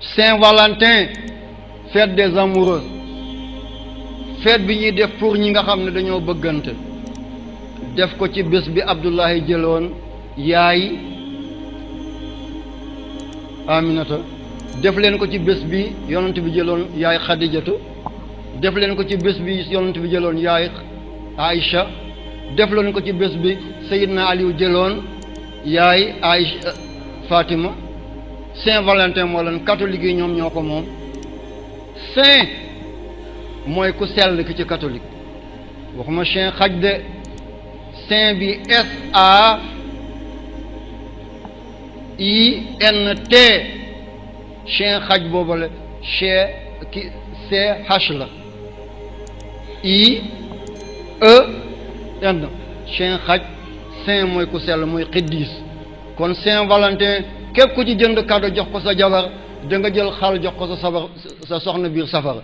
Saint-Valentin fête des amoureux, fête bi ñuy def pour ñi nga xam ne dañoo bëggante, def ko ci bés bi Abdullahi jëloon yaay Aminata, def leen ko ci bés bi yonent bi jëloon yaay Xadijatu, def leen ko ci bés bi yonent bi jëloon yaay Aïcha, def leen ko ci bés bi Seydina Aliou jëloon yaay Aïcha Fatima. Saint-Valentin moo leen catholique yi ñoom ñoo ko moom. saint mooy ku sell ki ci catholique, waxuma saint xaj de, saint bi SAINT, saint xaj boobale CH la, IEN, saint xaj. saint mooy ku sell, mooy xiddis. kon Saint-Valentin képp ku ci jënd cadeau jox ko sa jabar, da nga jël xaal jox ko sa soxna biir safara.